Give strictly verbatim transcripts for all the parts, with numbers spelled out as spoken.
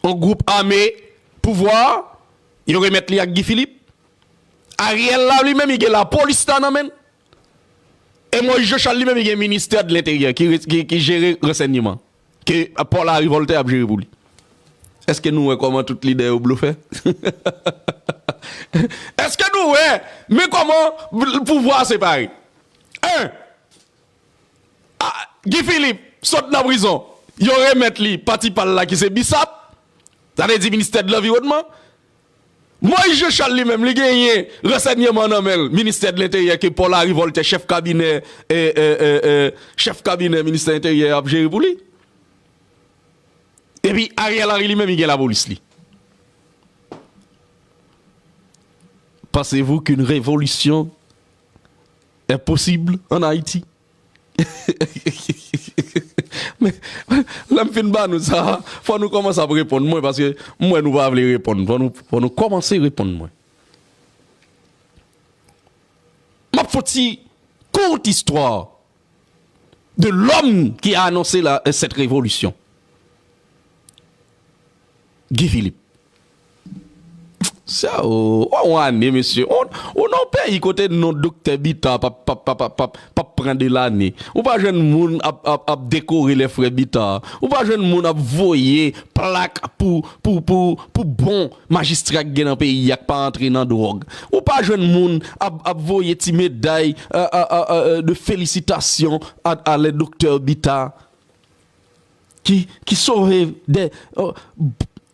yon gwoup ame pouvwa a, yo remèt li ak Guy Philippe. Ariel la, li menm, li gen lapolis la nan men l. E Moïse Jean Charles, li menm, li gen ministè de lenteryè ki, ki, ki jere ransèyman. Ke Paul Henri Voltaire ap jere pou li. Èske nou wè kòman tout lidè yo blofè? Èske nou wè, men kòman pouvwa a separe? En, a, Guy Philippe sot nan prizon, yo remèt li pati pa l la ki se BISAP, sa vle di ministè de lanviwònman. Moïse Jean Charles li menm, li genyen ransèyman nan men l, ministè de lenteryè ke Paul Henri Voltaire, chèf kabinè, e, e, e, e, chèf kabinè ministè enteryè ap jere pou li. Epi Ariel Henry li menm, li gen lapolis li. Pensez-vous qu'une révolution est possible en Haïti? Men, lè m fin ba nou sa, fò nou kòmanse ap reponn mwen, paske m wè nou pa vle reponn. Fò nou, fò nou kòmanse reponn mwen. M ap fè yon ti kout istwa de l'homme qui a annoncé la, cette révolution. Guy Philippe. Sa, o, o, yon ane, mesye. Ou, ou nan yon peyi kote non Doktè Bita p ap, p ap, p ap, p ap, p ap, p ap pran de lane. Ou pa jwenn moun ap, ap, ap dekore lè frè Bita. Ou pa jwenn moun ap voye plak pou, pou, pou, pou bon majistra k gen nan peyi a k pa antre nan dwòg. Ou pa jwenn moun ap, ap voye ti meday, euh, euh, euh, euh, de felisitasyon a, a le Doktè Bita ki, ki sove de, euh,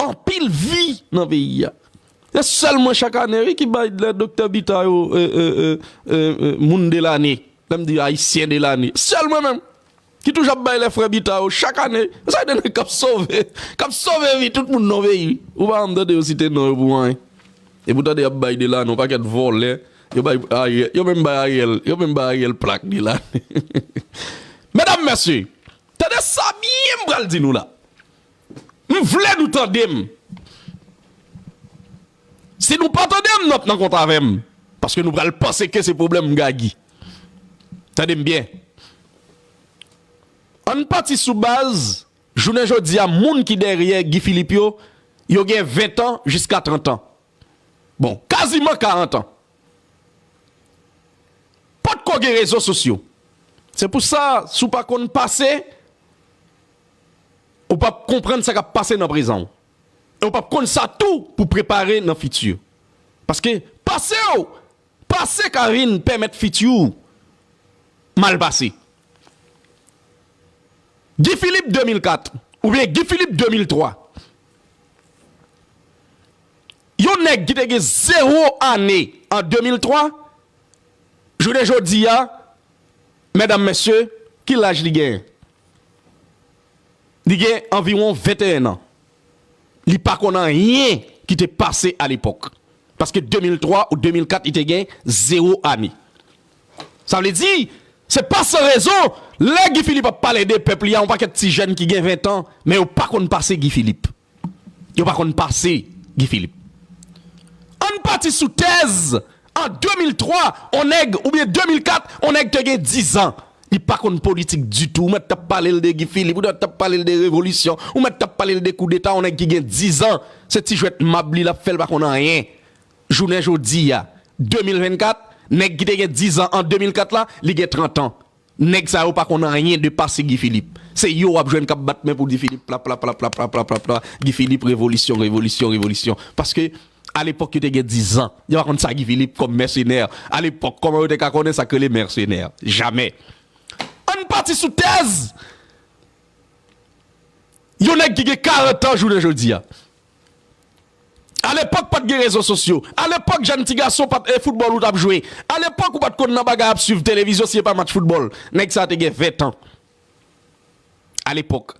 anpil vi nan peyi a. Se sèlman chak ane, wi, ki bay lè Doktè Bita yo, euh, euh, euh, euh, euh, moun de lane. Lè m di Ayisyen de lane. Sèl mwen menm ki toujou ap bay lè frè Bita yo chak ane. Sa de nèg k ap sove, k ap sove vi tout moun nan peyi. Ou pa janm tande yo site non yo pou anyen. Epi w tande y ap bay de lane, yon pakèt vòlè. Yo bay Ariel, yo menm bay Ariel, yo menm bay Ariel plak de lane. Medam, mesye, tande sa byen m pral di nou la. M vle nou tande m. Si nou pa tande m, n ap nan kont avè m. Paske nou pral panse ke se pwoblèm m gayi. Tande m byen. Ann pati sou baz, jounen jodi a, moun ki dèyè Guy Philippe yo, yo gen ven tan jiska trant an. Bon, kaziman karant an. Potko gen rezo sosyo. Se pou sa, si w pa konn pase, ou p ap konprann sa k ap pase nan prezan w. E w p ap konn sa tou pou prepare nan fiti. Paske pase w, pase ka vin pèmèt fiti w mal pase. Guy Philippe de mil kat oubyen Guy Philippe de mil twa. Yon nèg ki te gen zewo ane an de mil twa, jounen jodi a, medam, mesye, ki laj li genyen? Li gen anviwon venteyen an. Li pa konn anyen ki te pase alepòk. Paske de mil twa ou de mil kat, li te gen zewo ane. Sa vle di, se pa san rezon, lè Guy Philippe ap pale de pèp li a, yon pakèt ti jèn ki gen ven tan, men yo pa konn pase Guy Philippe. Yo pa konn pase Guy Philippe. Ann pati sou tèz, an de mil twa, on nèg, oubyen de mil kat, on nèg te gen diz an. Li pa konn politik ditou. Ou mèt t ap pale l de Guy Philippe, ou mèt t ap pale l de revolisyon, ou mèt t ap pale l de koudeta, on nèg ki gen diz an. Se ti jwèt mab li l ap fè, l pa konn anyen. Jounen jodi a, de mil vennkat, nèg ki te gen diz an an de mil kat la, li gen trant an. Nèg sa yo pa konn anyen de pase Guy Philippe. Se yo w ap jwenn k ap bat men pou Guy Philippe, pla, pla, pla, Guy Philippe, revolisyon, revolisyon, revolisyon. Paske, alepòk, yo te gen diz an. Yo pa konn sa Guy Philippe kòm mèsenè. Alepòk, kòman yo te ka konnen sa k rele mèsenè? Jamè. Ann pati sou tèz yon nèg ki gen karant an jounen jodi a. Alepòk, pa t gen rezo sosyo. Alepòk, jèn ti gason, pa t, e foutbòl ou t ap jwe. Alepòk, ou pa t konn nan bagay ap swiv televizyon si e pa match foutbòl. Nèg sa a te gen ven tan. Alepòk.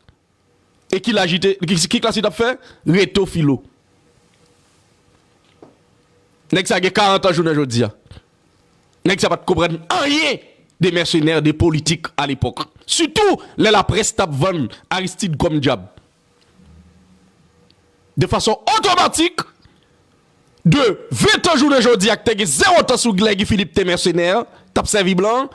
E ki laj li te, ki, ki klas li t ap fè? Reto filo. Nèg sa gen karant an jounen jodi a. Nèg sa pa t konprann anyen de mèsenè, de politik alepòk. Sitou lè laprès t ap vann Aristide kòm dyab. De fason otomatik, de ven tan jounen jodi a k te gen zewo tan sou lè Guy Philippe te mèsenè, t ap sèvi blan,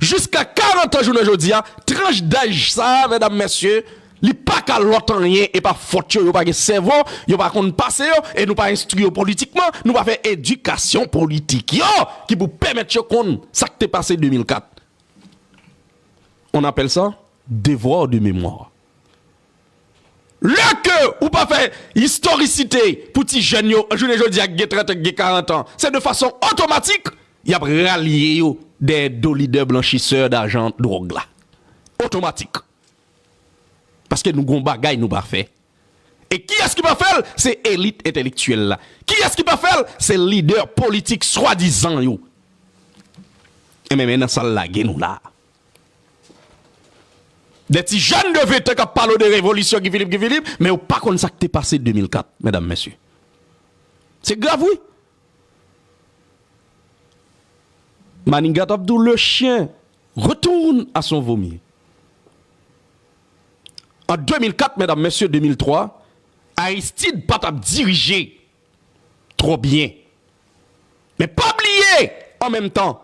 jiska karant an jounen jodi a, tranch daj sa a, medam, mesye, Li pa ka lòt anyen, e pa fòt yo, yo pa gen sèvo, yo pa konn pase yo, e nou pa enstwi yo politikman, nou pa fè edikasyon politik yo ki pou pèmèt yo konn sa k te pase de mil kat. On appelle ça devoir de mémoire. Lè ke ou pa fè istorisite pou ti jèn yo, jounen jodi a, k gen trant an, k gen karant an, se de fason otomatik, y ap ralye yo dèyè do lidè blanchisè dajan dwòg la. Otomatik. Paske nou gon bagay nou pa fè. E kiyès ki pa fè l? Se elit entèlektyèl la. Kiyès ki pa fè l? Se lidè politik swadizan yo. Enben, men nan sa l lage nou la. De ti jèn de ven tan k ap pale w de revolisyon Guy Philippe, Guy Philippe, men yo pa konn sa k te pase de mil kat, medam, mesye. Se grav, wi. Manigat ap di w, le chien retourne à son vomir. An de mil kat, medam, mesye, de mil twa, Aristide pa t ap dirije twò byen. Men pa bliye, an menm tan,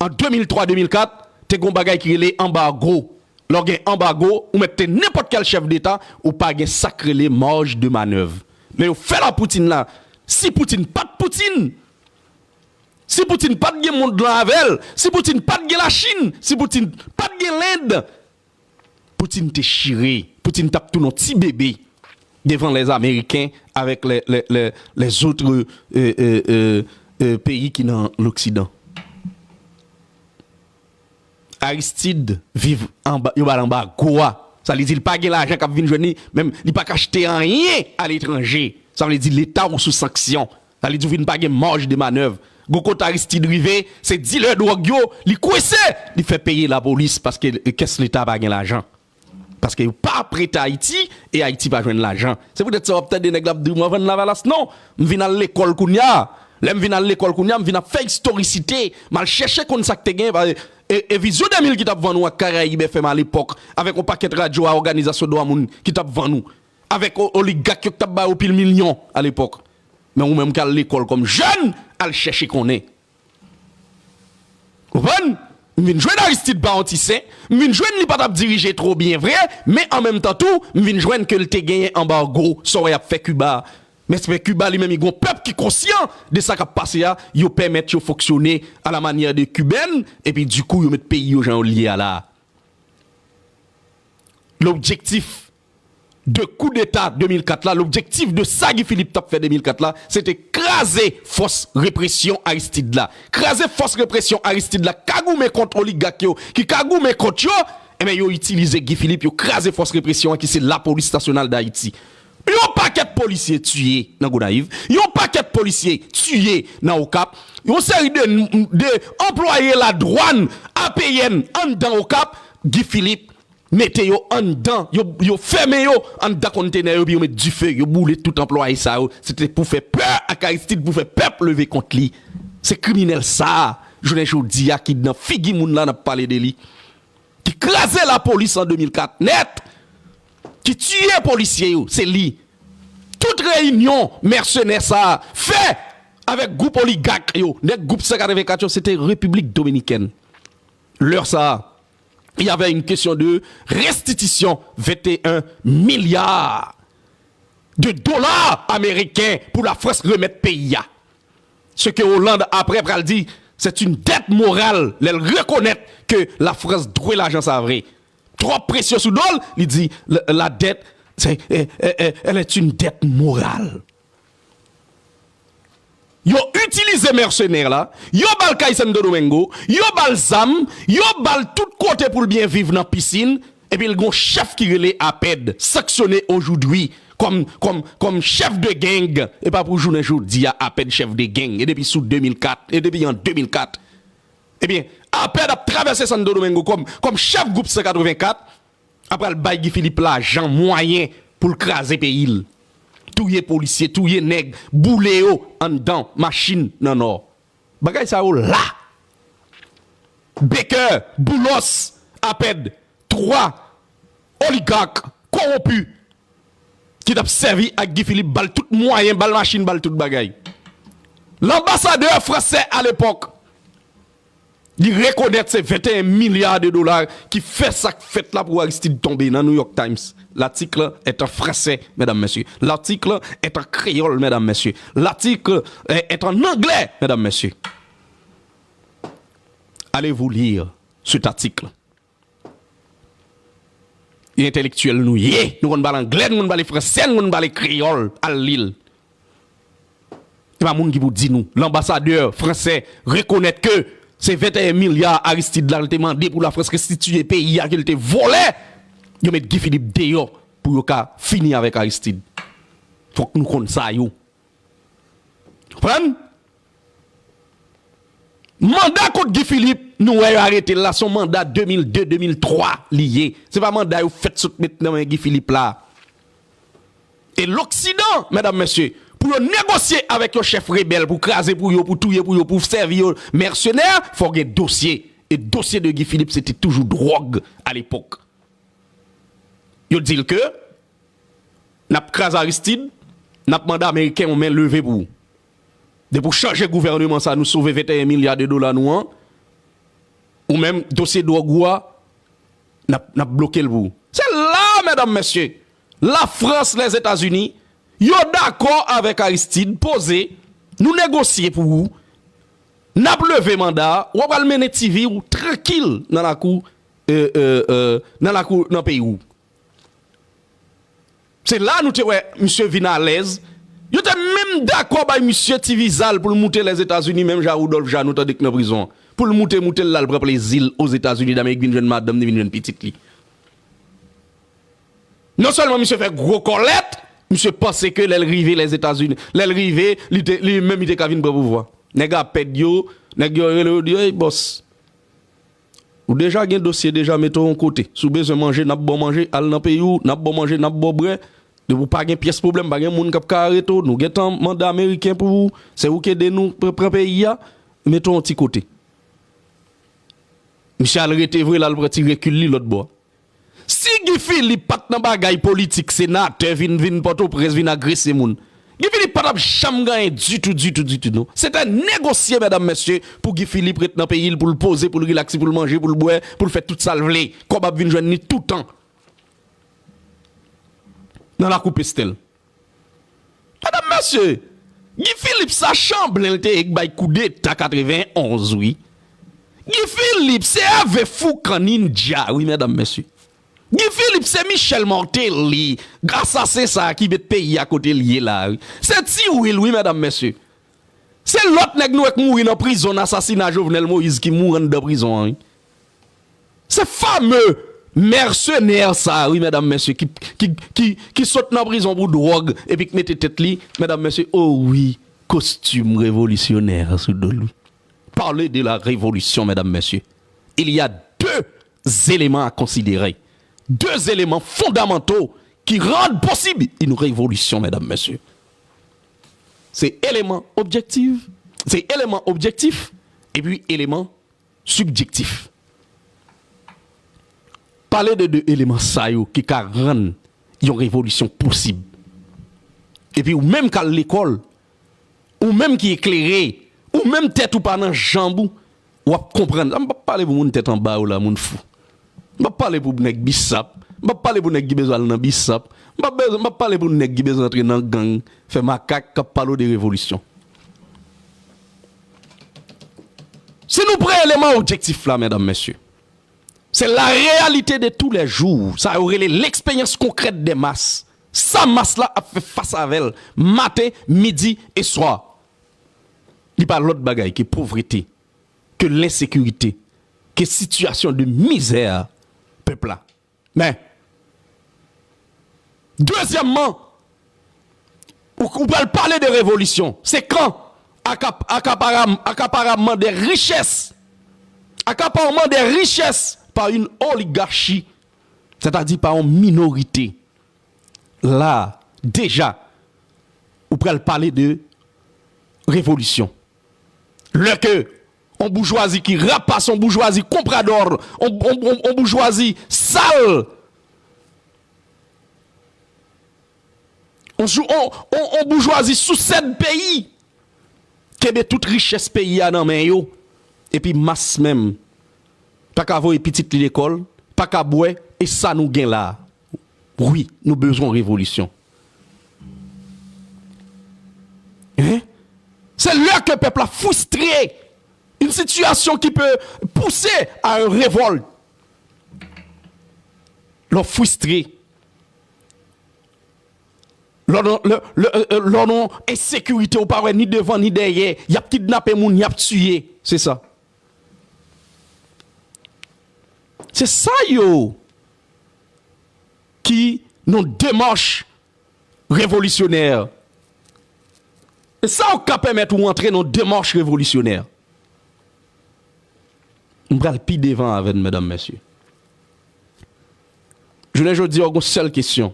an de mil twa, de mil kat, te gon bagay ki rele anbago. Lè w gen anbago, ou mèt te nenpòt kèl chèf deta, ou pa gen sa k rele marge de manœuvre. Men yo fè la Poutine la. Si Poutine pa t Poutine, si Poutine pa t gen mond lan avè l, si Poutine pa t gen Lachin, si Poutine pa t gen Lend, Poutine te chire, Poutine t ap tounen yon ti bebe devan lèzameriken avèk lè, lè, lè, lèzòt, e, e, e, e, peyi ki nan loksidan. Aristide viv anba, yo ba l anbago a. Sa vle di l pa gen lajan k ap vin jwenn li, menm li pa ka achte anyen aletranje. Sa vle di Leta ou sou sanksyon. Sa vle di w vin pa gen marge de manœuvre. Gon kote Aristide rive, se dilè dwòg yo, li kwese, li fè peye lapolis paske kès Leta pa gen lajan. Paske yo pa prete Ayiti, e Ayiti pa jwenn lajan. Se poutèt sa w ap tande nèg la ap di, "Mwen vann Lavalas non, m vin al lekòl kounye a." Lè m vin al lekòl kounye a, m vin ap fè istorisite, m al chèche konn sa k te gen, e, e Vizyon de mil ki t ap vann ou ak Karayib F M alepòk, avèk yon pakèt radyo a òganizasyon dwa moun ki t ap vann ou, avèk o-, oligak yo ki t ap ba yo pil milyon alepòk. Men ou menm k al lekòl kòm jèn, al chèche konnen. Konprann? M vin jwenn Aristide pa yon ti sen, m vin jwenn li pa t ap dirije twò byen vre, men an menm tan tou, m vin jwenn ke l te genyen anbago, sa w wè y ap fè Kiba a. Men se Kiba li menm, li gon pèp ki konsyan de sa k ap pase a, yo pèmèt yo fonksyone à la manière de cubaine, epi dikou yo met peyi yo jan yo l ye a la a. Lobjektif de koudeta de mil kat la, lobjektif de sa Guy Philippe t ap fè de mil kat la, se te kraze fòs represyon Aristide la. Kraze fòs represyon Aristide la, ka goumen kont oligak yo, ki ka goumen kont yo, enben, yo itilize Guy Philippe, yo kraze fòs represyon an ki se Lapolis Nasyonal d Ayiti. Yon pakèt polisye tiye nan Gonayiv, yon pakèt polisye tiye nan Okap, yon seri de, de anplwaye ladwàn, A P N, anndan Okap, Guy Philippe mete yo anndan, yo, yo fèmen yo anndan kontenè yo, epi yo met dife, yo boule tout anplwaye sa yo. Se te pou fè pè ak Aristide, pou fè pèp leve kont li. Se kriminèl sa a, jounen jodi a, ki nan figi moun la, n ap pale de li, ki kraze lapolis an de mil kat nèt, ki tiye polisye yo, se li. Tout reyinyon mèsenè sa a fè avèk gwoup oligak yo, nèg gwoup san katrevenkat yo, se te Repiblik Dominikèn. Lè sa a, il y avait une question de restitution vingt et un milliards de dollars américains pou Lafrans remèt peyi a. Ce que Hollande apre pral di, c'est une dette morale, lè l rekonèt ke Lafrans dwe lajan sa vre. Twòp presyon sou do l, li di, la, la dette, c'est, eh, eh, eh, elle est une dette morale. Yo itilize mèsenè la, yo ba l kay Santo Domingo, yo ba l zam, yo ba l tout kote pou l byen viv nan pisin, epi l gon chèf ki rele APED, sanctionné aujourd'hui comme, comme, comme chef de gang, e pa pou jounen jodi a APED chèf de gang, e depi sou de mil kat, e depi an de mil kat. Ebyen, APED ap travèse Santo Domingo kòm, kòm chèf gwoup san katrevenkat, ap pral bay Guy Philippe lajan, mwayen pou l kraze peyi l. Touye polisye, touye nèg, boule yo anndan machin nan Nò. Bagay sa yo la. Baker, Boulos, APED, twa oligak kowonpi ki t ap sèvi ak Guy Philippe, ba l tout mwayen, ba l machin, ba l tout bagay. Lanbasadè fransè alepòk, Li rekonèt se venteyen milya de dola ki fè sa k fèt la pou Aristide tonbe nan New York Times. L'article est en français, mesdames, messieurs. L'article est en créole, mesdames, messieurs. L'article est en anglais, mesdames, messieurs. Allez-vous lire cet article? E entèlektyèl nou ye. Nou konn pale anglè, nou konn pale fransè, nou konn pale kreyòl. Al li l. E pa moun ki pou di nou. Lanbasadè fransè rekonèt ke se venteyen milya Aristide la l te mande pou Lafrans restitiye peyi a ke l te vòlè. Yo met Guy Philippe deyò pou yo ka fini avèk Aristide. Fòk nou konn sa yo. Konprann? Manda kont Guy Philippe, nou wè yo arete l la, se yon manda de mil de, de mil twa li ye. Se pa manda yo fèt sot met nan men Guy Philippe la. E loksidan, medam, mesye, pou yo negosye avèk yon chèf rebèl, pou kraze pou yo, pou touye pou yo, pou sèvi yo mèsenè, fò gen dosye. E dosye de Guy Philippe, se te toujou dwòg alepòk. Yo di l ke n ap kraze Aristide, n ap mande Ameriken yon men leve pou ou. Depi w chanje gouvèneman sa, nou sove venteyen milya de dola nou an, ou menm dosye dwòg ou a, n ap, n ap bloke l pou ou. Se la, medam, mesye, Lafrans, Lèzetazini, yo dakò avèk Aristide, poze, nou negosye pou ou, n ap leve manda a, w ap al mennen ti vi w trankil nan lakou, e, e, e, nan lakou, nan peyi w. Se la nou te wè misye vin alèz. Yo te menm dakò bay misye ti viza l pou l moute Lèzetazini, menm jan Rudolph Jeannot tande k nan prizon an. Pou l moute, moute l la, l pran plezi l Ozetazini Damerik, vin jwenn madanm ni, vin jwenn pitit li. Non sèlman misye fè gwo kòlèt, misye panse ke lè l rive Lèzetazini, lè l rive, li te, li menm li te ka vin pran pouvwa. Nèg a pèd yo, nèg yo rele yo di, "Ey, bòs, ou deja gen dosye deja, mete w yon kote. Si w bezwen manje, n ap ba w manje, al nan peyi w, n ap ba w manje, n ap ba w bwè. Depi w pa gen pyès pwoblèm, pa gen moun k ap ka arete w. Nou gentan mande Ameriken pou ou, se ou k ede nou pr-, pran peyi a, mete w yon ti kote." Misye al rete vre, l al pran ti rekil li lòt bò. Si Guy Philippe pa t nan bagay politik, senatè vin, vin Pòtoprens, vin agrese moun, Guy Philippe pa t ap janm gen anyen ditou, ditou, ditou, non. Se te negosye, medam, mesye, pou Guy Philippe ret nan peyi l, pou l poze, pou l rilaksi, pou l manje, pou l bwè, pou l fè tout sa l vle. Kòb ap vin jwenn li toutan. Nan lakou Pestèl. Medam, mesye, Guy Philippe sa chanblen l te ye k bay koudeta katrevenonz, wi. Guy Philippe se Hervé Foucan Ninja, wi, medam, mesye. Guy Philippe se Michel Martelly, asasen sa a ki met peyi a kote l ye la, wi. Se Ti Wil, wi, medam, mesye. Se lòt nèg nou wè k mouri nan prizon nan asasina Jovenel Moïse ki mouri anndan prizon an, wi. Se fame mèsenè sa a, wi, medam, mesye, ki, ki, ki, ki sot nan prizon pou dwòg, epi k mete tèt li, medam, mesye, o wi, kostim revolisyonè sou do l, wi. Parler de la révolution, mesdames, messieurs, il y a deux éléments à considérer. Deux éléments fondamentaux qui rendent possible une révolution, mesdames, messieurs. Se eleman objektif, se eleman objektif, epi eleman sibjektif. Pale de de eleman sa yo ki ka rann yon revolisyon posib. Epi ou menm k al lekòl, ou menm ki eklere, ou menm tèt ou pa nan janb ou, w ap konprann. M p ap pale pou moun tèt anba yo la, moun fou. M p ap pale pou nèg bisap. M p ap pale pou nèg ki bezwen al nan bisap. M p ap bezwen, m p ap pale pou nèg ki bezwen antre nan gang, fè makak, k ap pale w de revolisyon. Si nou pran eleman objektif la, medam, mesye, se la réalité de tous les jours. Sa yo rele l'expérience concrète des masses. Sa mas la ap fè fas avè l maten, midi e swa. Li pa lòt bagay ke povrete, ke lensekirite, ke sitiyasyon de mizè pèp la. Men, dezyèmman, ou, ou pral pale de revolisyon. Se kan akap-, akaparam-, akaparamman de richès, akaparman de richès pa yon oligachi, sètadi pa yon minorite. La, deja, ou pral pale de revolisyon. Lè ke yon boujwazi ki rapas, yon boujwazi konpradò, yon, yon, yon, yon boujwazi sal, yon, jou- yon, yon, yon boujwazi sousèd peyi, kenbe tout richès peyi a nan men yo, Epi mas menm pa ka voye pitit li lekòl, pa ka bwè, e sa nou gen la. Wi, nou bezwen revolisyon. Hein? Se lè ke pèp la fristre, yon sitiyasyon ki pe pouse a yon revòlt. Lè w fristre, lè w nan, lè, lè, euh, euh, lè w nan ensekirite, ou pa wè ni devan ni dèyè, y ap kidnape moun, y ap tiye. Se sa. Se sa yo ki nan demach revolisyonè. E sa w ka pèmèt ou antre nan demach revolisyonè. M pral pi devan avè n, medam, mesye. Jounen jodi a, w gon sèl kesyon.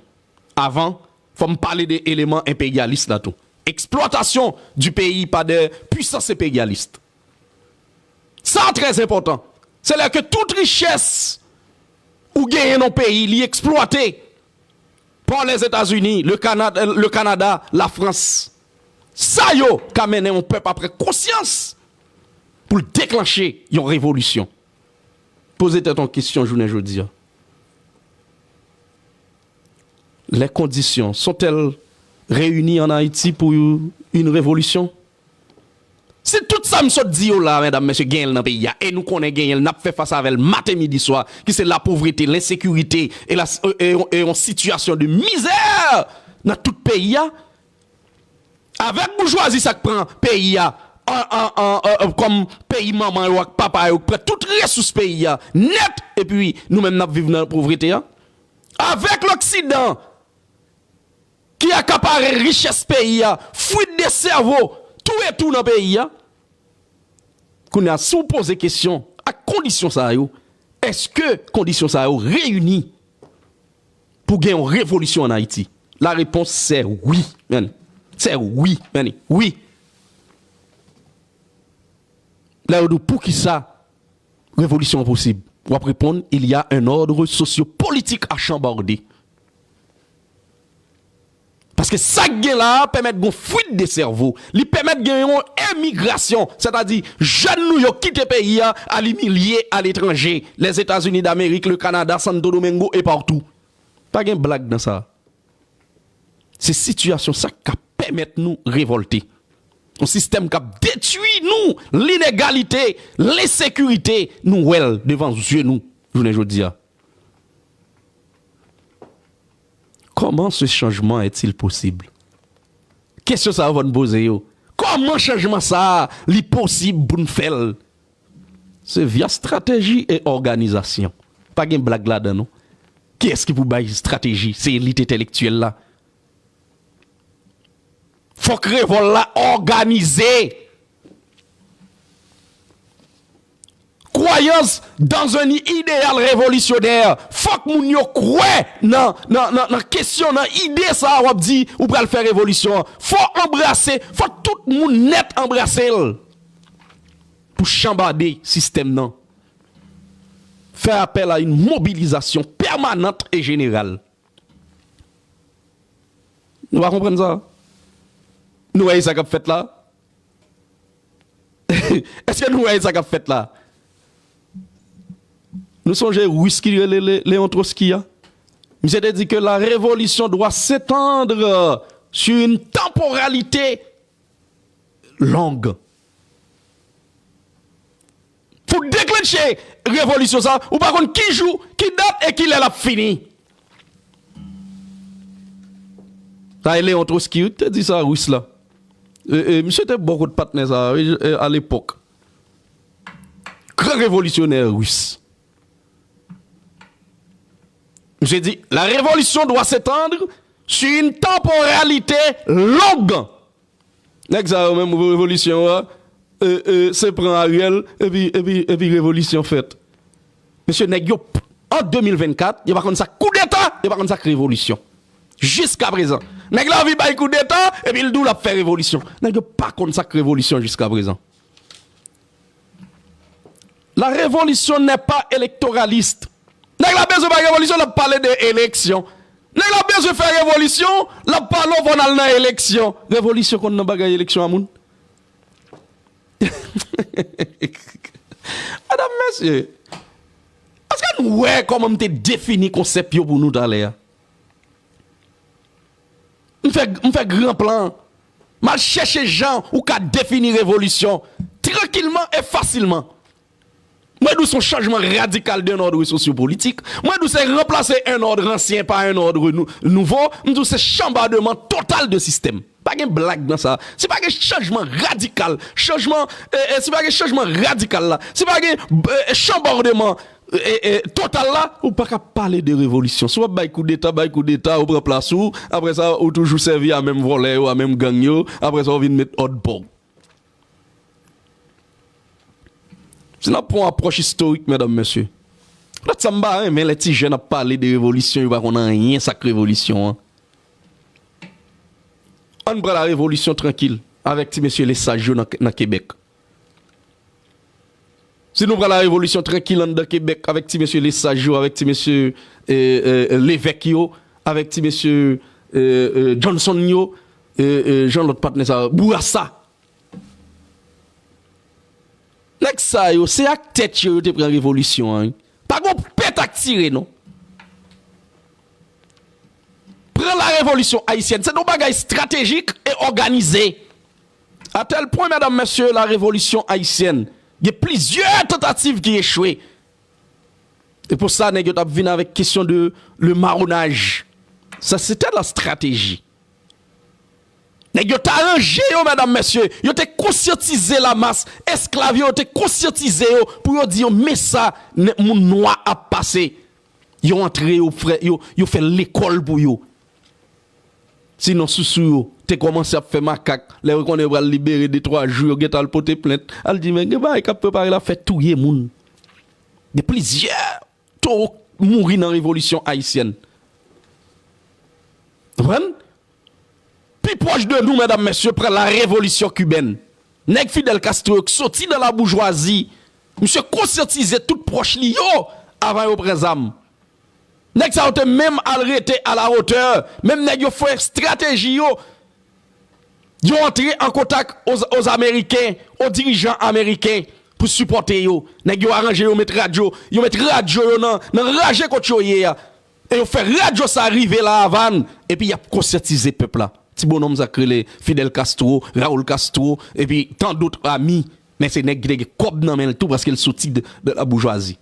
Avan, fò m pale de eleman enperyalis la tou. Eksplwatasyon di peyi pa de pwisans enperyalis. Sa trè enpòtan. Se lè ke tout richès ou genyen nan peyi, li eksplwate pa Lèzetazini, le Kanada, le Kanada, Lafrans. Sa yo ka mennen yon pèp apre konsyans pou l deklanche yon revolisyon. Poze tèt yon kesyon jounen jodi a. Les conditions sont-elles réunies en Haïti pour une révolution? Si tout sa m sot di yo la, medam, mesye, genyen l nan peyi a, e nou konnen genyen l, n ap fè fas avè l maten, midi, swa, ki se lapovrete, lensekirite, e la, e, e, e yon sitiyasyon de mizè nan tout peyi a, avèk boujwazi sa k pran peyi a, an, an, an, an, an, kòm peyi manman yo ak papa yo, k pran tout resous peyi a nèt, epi nou menm n ap viv nan povrete a, avèk Loksidan, ki akapare richès peyi a, fwit de sèvo, tou e tou nan peyi a. Kounye a, si w poze kesyon ak kondisyon sa yo, èske kondisyon sa yo reyini pou gen yon revolisyon ann Ayiti? La repons, c'est oui, man. C'est oui, man. Wi. Lè yo di w, poukisa revolisyon an posib? W ap reponn, il y a un ordre sociopolitique à chambarder. Paske sa k gen la a pèmèt gon fwit de sèvo. Li pèmèt gen yon emigrasyon. Sètadi, jèn nou yo kite peyi a, al imilye aletranje. Lèzetazini Damerik, le Kanada, Santo Domingo e partou. Pa gen blag nan sa. Se sitiyasyon sa k ap pèmèt nou revòlte. Yon sistèm k ap detwi nou, linegalite, lensekirite, nou wè l devan zye nou, jounen jodi a. Comment ce changement est-il possible? Kesyon sa yo fò n poze yo. Kòman chanjman sa a, li posib pou n fè l? Se via strateji e òganizasyon. Pa gen blag ladan non. Kiyès ki pou bay estrateji? Se elit entelektyèl la. Fòk revòl la òganize. Croyance dans un idéal révolutionnaire. Fòk moun yo kwè nan, nan, nan, nan kesyon, nan ide sa a w ap di ou pral fè revolisyon an. Fò anbrase, fò tout moun nèt anbrase l. Pou chanbade sistèm nan. Fè apèl a yon mobilizasyon pèmanant e jeneral. Nou pa konprann sa? Nou wè sa k ap fèt la? Èske nou wè sa k ap fèt la? Nou sonje Ris ki rele Le-, Leon Trotsky a? Misye te di ke la révolution doit s'étendre sur une temporalité longue. Pou deklanche revolisyon sa, ou pa konn ki jou, ki dat e ki lè l ap fini. Sa e Leon Trotsky wi, te di sa, Ris la. E, e, misye te bò kot patnè sa, wi, e, alepòk. Gran revolisyonè ris. Misye di, la révolution doit s'étendre sur une temporalité longue. Nèg sa yo menm, revolisyon an, e, e, se pran Ariel, epi, epi, epi revolisyon fèt. Mesye, nèg yo, p-, an de mil vennkat, yo pa konn sa k koudeta, yo pa konn sa k revolisyon. Jiska prezan. Nèg la anvi bay koudeta, epi l di w l ap fè revolisyon. Nèg yo pa konn sa k revolisyon jiska prezan. La révolution n'est pas électoraliste. Nèg la bezwen bay revolisyon, l ap pale de eleksyon. Nèg la bezwen fè revolisyon, l ap pale w fò n al nan eleksyon. Revolisyon konn nan bagay eleksyon a moun? Medam, mesye, èske nou wè kòman m te defini konsèp yo pou nou talè a? M fè, m fè gran plan. M al chèche jan ou ka defini revolisyon trankilman e fasilman. Mwen di w se yon chanjman radikal de un ordre sosyopolitik. Mwen di w se ranplase un ordre ancien par un ordre nou, nouvo. M di w se chanbademan total de sistèm. Pa gen blag nan sa. Si pa gen chanjman radikal, chanjman, eh, eh, si pa gen chanjman radikal la, si pa gen, eh, chanbòdeman, eh, eh, total la, ou pa ka pale de revolisyon. Si w ap bay koudeta, bay koudeta, ou pran plas ou, apre sa, ou toujou sèvi a menm vòlè yo, a menm gang yo, apre sa, ou vin met òd pa w. Si n ap pran yon apwòch istorik, medam, mesye, lòt sa m pa renmen lè ti jèn ap pale de revolisyon, yo pa konn anyen sa k revolisyon an. Ann pran la revolisyon trankil avèk ti mesye Lesaj yo nan, nan Kebèk. Si nou pran la revolisyon trankil anndan Kebèk avèk ti mesye Lesaj yo, avèk ti mesye, eh, eh, Levèk yo, avèk ti mesye, eh, eh, Johnson yo, eh, eh, jan lòt patnè sa yo, Bourassa. Nèg sa yo, se ak tèt yo yo te pran revolisyon an, wi. Pa gon pèt ak tire, non. Pran la revolisyon ayisyèn, se yon bagay estratejik e òganize. A tèl pwen, medam, mesye, la revolisyon ayisyèn, gen plizyè tantativ ki echwe. E pou sa, nèg yo t ap vin avèk kesyon de le marronage. Sa, se te la stratégie. Nèg yo t aranje yo, medam, mesye. Yo te konsyantize lamas esklav yo, yo te konsyantize yo pou yo di yo, men sa n-, moun nwa ap pase. Yo antre, yo fè, yo, yo fè lekòl pou yo. Sinon, sousou yo te kòmanse ap fè makak. Lè yo konnen yo pral libere de twa jou, yo gentan al pote plent. Al di, men gen bagay k ap prepare la, fè touye moun. Gen plizyè towo mouri nan revolisyon ayisyèn. Konprann? Pi pwòch de nou, medam, mesye, pran la revolisyon kibèn. Nèg Fidel Castro yo k soti nan laboujwazi, misye konsyantize tout pwòch li yo avan yo pran zam. Nèg sa yo te menm al rete à la hauteur, menm nèg yo fè estrateji yo, yo antre an kontak aux, aux Américains, aux dirigeants américains pou sipòte yo. Nèg yo aranje, yo met radyo, yo met radyo yo nan, nan raje kot yo ye a. E yo fè radyo sa rive La Avàn, epi y ap konsyantize pèp la. Ti bonòm sa k rele Fidel Castro, Raul Castro, epi tant d'autres amis. Men se nèg ki te gen kòb nan men l tou paske l soti de, de la boujwazi.